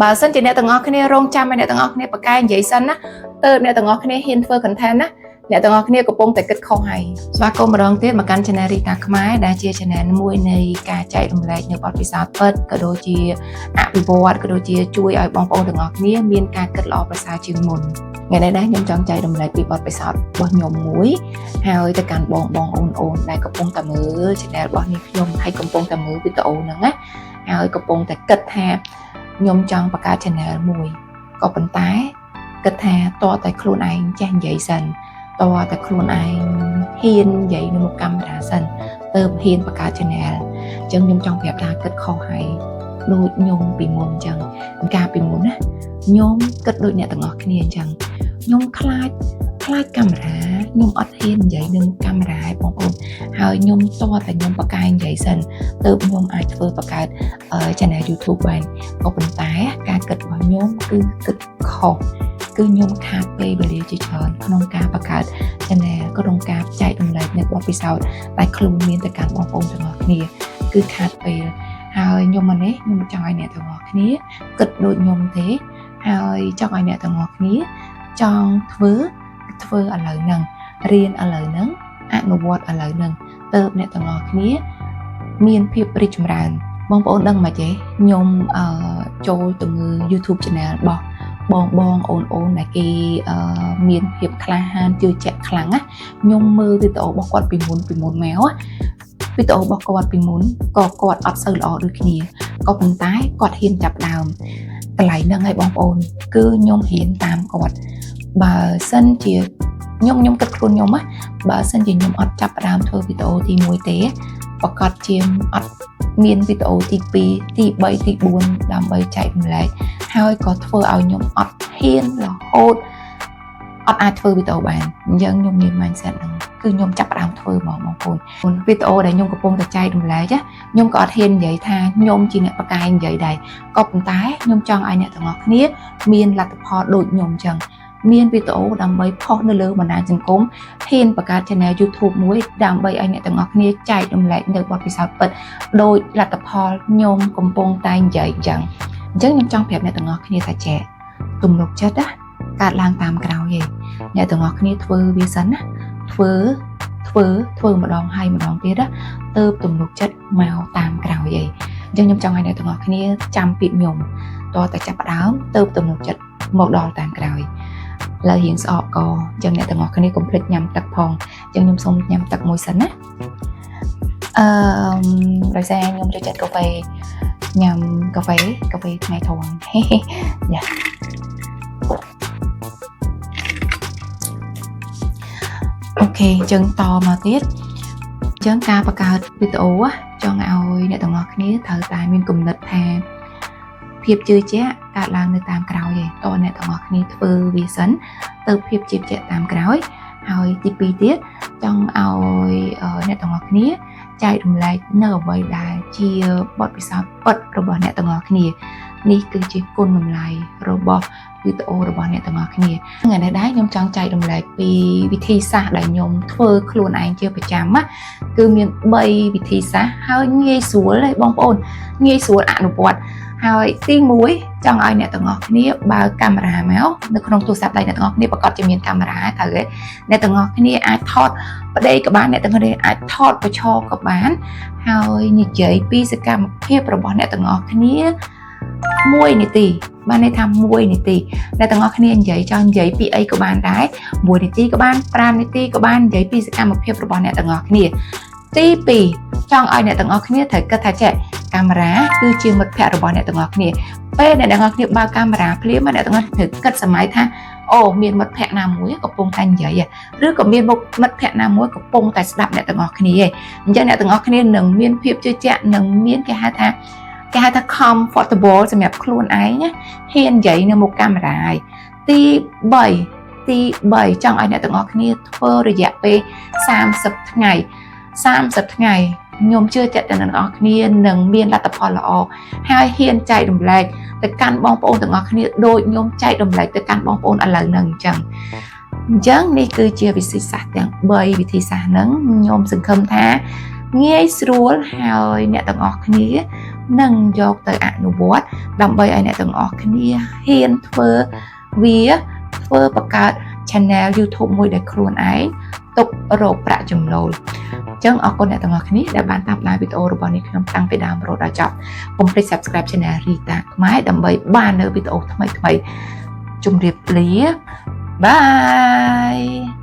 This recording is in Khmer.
បើសិនជាអ្នកទាំងអស់គ្នារងចាំឲ្យអ្នកទាំងអស់គ្នាប្រកែកនិយាយសិនណាទើបអ្នកទាំងអស់គ្នាហ៊ានធ្វើ content ណាអ្នកទាំងអស់គ្នាកំពុងតែគិតខុសហើយស្វាគមន៍ម្ដងទៀតមកកាន់ Channel រីតាខ្មែរដែលជា Channel មួយនៃការចែករំលែកនៅបទពិសោធន៍ពិតក៏ដូចជាអភិវឌ្ឍក៏ដូចជាជួយឲ្យបងប្អូនទាំងអស់គ្នាមានការគិតល្អប្រសើរជាងមុនថ្ងៃនេះដែរខ្ញុំចង់ចែករំលែកពីបទពិសោធន៍របស់ខ្ញុំមួយហើយទៅកាន់បងបងអូនអូនដែលកំពុងតែមើល Channel របស់នេះខ្ញុំហើយកំពុងតែមើលវីដេអូហ្នឹងណាហើយកំពុងតែគិតថាខ្ញុំចង់បង្កើត Channel មួយក៏ប៉ុន្តែគិតថាតើតែខ្លួនឯងចេះនិយាយសិនតើតែខ្លួនឯងហ៊ាននិយាយនៅមុខកាមេរ៉ាសិនទើបហ៊ានបង្កើត Channel អញ្ចឹងខ្ញុំចង់ប្រាប់ថាគិតខុសហើយដូចខ្ញុំពីមុនអញ្ចឹងកាលពីមុនណាខ្ញុំគិតដូចអ្នកទាំងអស់គ្នាអញ្ចឹងខ្ញុំខ្លាចខ្លាចកាមេរ៉ាខ្ញុំអត់ហ៊ាននិយាយនៅមុខកាមេរ៉ាឲ្យបងប្អូនហើយខ្ញុំតតែខ្ញុំបកកាយនិយាយសិនទើបខ្ញុំអាចធ្វើបង្កើត channel YouTube បានក៏ប៉ុន្តែការគិតរបស់ខ្ញុំគឺគិតខុសគឺខ្ញុំខាតពេលវេលាជាច្រើនក្នុងការបង្កើត channel ក៏ក្នុងការចែករំលែកនៅបទពិសោធន៍ដែលខ្លួនមានទៅកាន់បងប្អូនទាំងអស់គ្នាគឺខាតពេលហើយខ្ញុំមកនេះខ្ញុំចង់ឲ្យអ្នកទាំងអស់គ្នាគិតដូចខ្ញុំទេហើយចង់ឲ្យអ្នកទាំងអស់គ្នាចង់ធ្វើធ្វើឥឡូវហ្នឹងរៀនឥឡូវហ្នឹងអនុវត្តឥឡូវហ្នឹងទៅអ្នកទាំងអស់គ្នាមានភាពរីកចម្រើនបងប្អូនដឹងមិនទេខ្ញុំអឺចូលទៅមើល YouTube Channel របស់បងបងអូនអូនដែលគេអឺមានភាពក្លាហានជឿជាក់ខ្លាំងណាខ្ញុំមើលវីដេអូរបស់គាត់ពីមុនពីមុនមកវីដេអូរបស់គាត់ពីមុនក៏គាត់អត់សូវល្អដូចគ្នាក៏ប៉ុន្តែគាត់ហ៊ានចាប់ដើមកន្លែងហ្នឹងឲ្យបងប្អូនគឺខ្ញុំហ៊ានតាមគាត់បើសិនជាខ្ញុំខ្ញុំគិតខ្លួនខ្ញុំណាបើសិនជាខ្ញុំអត់ចាប់ផ្ដើមធ្វើវីដេអូទី1ទេប្រកាសជាអត់មានវីដេអូទី2ទី3ទី4ដើម្បីចែករំលែកហើយក៏ធ្វើឲ្យខ្ញុំអត់ហ៊ានរហូតអត់អាចធ្វើវីដេអូបានអញ្ចឹងខ្ញុំមាន mindset ហ្នឹងគឺខ្ញុំចាប់ផ្ដើមធ្វើហ្មងបងប្អូនវីដេអូដែលខ្ញុំកំពុងតែចែករំលែកខ្ញុំក៏អត់ហ៊ាននិយាយថាខ្ញុំជាអ្នកបកកាយនិយាយដែរក៏ប៉ុន្តែខ្ញុំចង់ឲ្យអ្នកទាំងអស់គ្នាមានលទ្ធផលដូចខ្ញុំអញ្ចឹងមានវីដេអូដើម្បីផុសនៅលើបណ្ដាញសង្គមហ៊ានបង្កើត Channel YouTube មួយដើម្បីឲ្យអ្នកទាំងអស់គ្នាចែករំលែកនៅបទពិសោធន៍ពិតដោយលទ្ធផលខ្ញុំកំពុងតែនិយាយអញ្ចឹងអញ្ចឹងខ្ញុំចង់ប្រាប់អ្នកទាំងអស់គ្នាថាចែទំនុកចិត្តណាកើតឡើងតាមក្រោយឯងអ្នកទាំងអស់គ្នាធ្វើវាសិនណាធ្វើធ្វើធ្វើម្ដងហើយម្ដងទៀតណាទៅទំនុកចិត្តមកតាមក្រោយឯងអញ្ចឹងខ្ញុំចង់ឲ្យអ្នកទាំងអស់គ្នាចាំពាក្យខ្ញុំតោះតែចាប់ផ្ដើមទៅទំនុកចិត្តមកដល់តាមក្រោយឡើយរៀងស្អកកអញ្ចឹងអ្នកទាំងអស់គ្នាកុំភ្លេចញ៉ាំទឹកផងអញ្ចឹងខ្ញុំសូមញ៉ាំទឹកមួយសិនណាអឺដោយសារខ្ញុំចូលចិត្តកាហ្វេញ៉ាំកាហ្វេកាហ្វេថ្ងៃត្រង់យ៉ា OK អញ្ចឹងតមកទៀតអញ្ចឹងការបង្កើតវីដេអូចង់ឲ្យអ្នកទាំងអស់គ្នាត្រូវតែមានគំនិតថាភាពជឿជាក់កើតឡើងនៅតាមក្រោយឯងតើអ្នកទាំងអស់គ្នាធ្វើវាសិនទៅភាពជឿជាក់តាមក្រោយហើយទី2ទៀតចង់ឲ្យអ្នកទាំងអស់គ្នាចែករំលែកនៅអ្វីដែលជាបទពិសោធន៍ពិតរបស់អ្នកទាំងអស់គ្នានេះគឺជាគុណតម្លៃរបស់វីដេអូរបស់អ្នកទាំងអស់គ្នាថ្ងៃនេះដែរខ្ញុំចង់ចែករំលែកពីវិធីសាស្ត្រដែលខ្ញុំធ្វើខ្លួនឯងជាប្រចាំណាគឺមាន3វិធីសាស្ត្រហើយងាយស្រួលទេបងប្អូនងាយស្រួលអនុវត្តហើយទី1ចង់ឲ្យអ្នកទាំងអស់គ្នាបើកកាមេរ៉ាមកនៅក្នុងទូរស័ព្ទដៃអ្នកទាំងអស់គ្នាប្រកាសជាមានកាមេរ៉ាត្រូវទេអ្នកទាំងអស់គ្នាអាចថតប្តីក៏បានអ្នកទាំងអស់គ្នាអាចថតប្រឈរក៏បានហើយនិយាយពីសកម្មភាពរបស់អ្នកទាំងអស់គ្នា1នាទីបានន័យថា1នាទីអ្នកទាំងអស់គ្នានិយាយចង់និយាយពីអីក៏បានដែរ1នាទីក៏បាន5នាទីក៏បាននិយាយពីសកម្មភាពរបស់អ្នកទាំងអស់គ្នាទី2ចង់ឲ្យអ្នកទាំងអស់គ្នាត្រូវគិតថាចេះកាមេរ៉ាគឺជាមិត្តភ័ក្តិរបស់អ្នកទាំងអស់គ្នាពេលអ្នកទាំងអស់គ្នាបើកកាមេរ៉ាភ្លាមអ្នកទាំងអស់គ្នាត្រូវគិតសម័យថាអូមានមិត្តភ័ក្តិណាមួយកំពុងតែនិយាយឬក៏មានមិត្តភ័ក្តិណាមួយកំពុងតែស្ដាប់អ្នកទាំងអស់គ្នាឯងអញ្ចឹងអ្នកទាំងអស់គ្នានឹងមានភាពជឿជាក់នឹងមានគេហៅថា comfortable សម្រាប់ខ្លួនឯងណាហ៊ាននិយាយនៅមុខកាមេរ៉ាឯងទី3ទី3ចង់ឲ្យអ្នកទាំងអស់គ្នាធ្វើរយៈពេល30ថ្ងៃ30ថ្ងៃខ្ញុំជឿជាក់តែអ្នកទាំងអស់គ្នានឹងមានលទ្ធផលល្អហើយហ៊ានចែករំលែកទៅកាន់បងប្អូនទាំងអស់គ្នាដូចខ្ញុំចែករំលែកទៅកាន់បងប្អូនឥឡូវហ្នឹងអញ្ចឹងអញ្ចឹងនេះគឺជាវិធីសាស្ត្រទាំង3វិធីសាស្ត្រហ្នឹងខ្ញុំសង្ឃឹមថាងាយស្រួលហើយអ្នកទាំងអស់គ្នា និងយកទៅអនុវត្តដើម្បីឲ្យអ្នកទាំងអស់គ្នាហ៊ានធ្វើវាធ្វើបង្កើត channel YouTube មួយដែលខ្លួនឯងទុករកប្រាក់ចំណូលអញ្ចឹងអរគុណអ្នកទាំងអស់គ្នាដែលបានតាមដានវីដេអូរបស់នេះខ្ញុំតាំងពីដើមរហូតដល់ចប់កុំភ្លេច subscribe channel Rita ខ្មែរដើម្បីបាននៅវីដេអូថ្មីៗជម្រាបលា bye.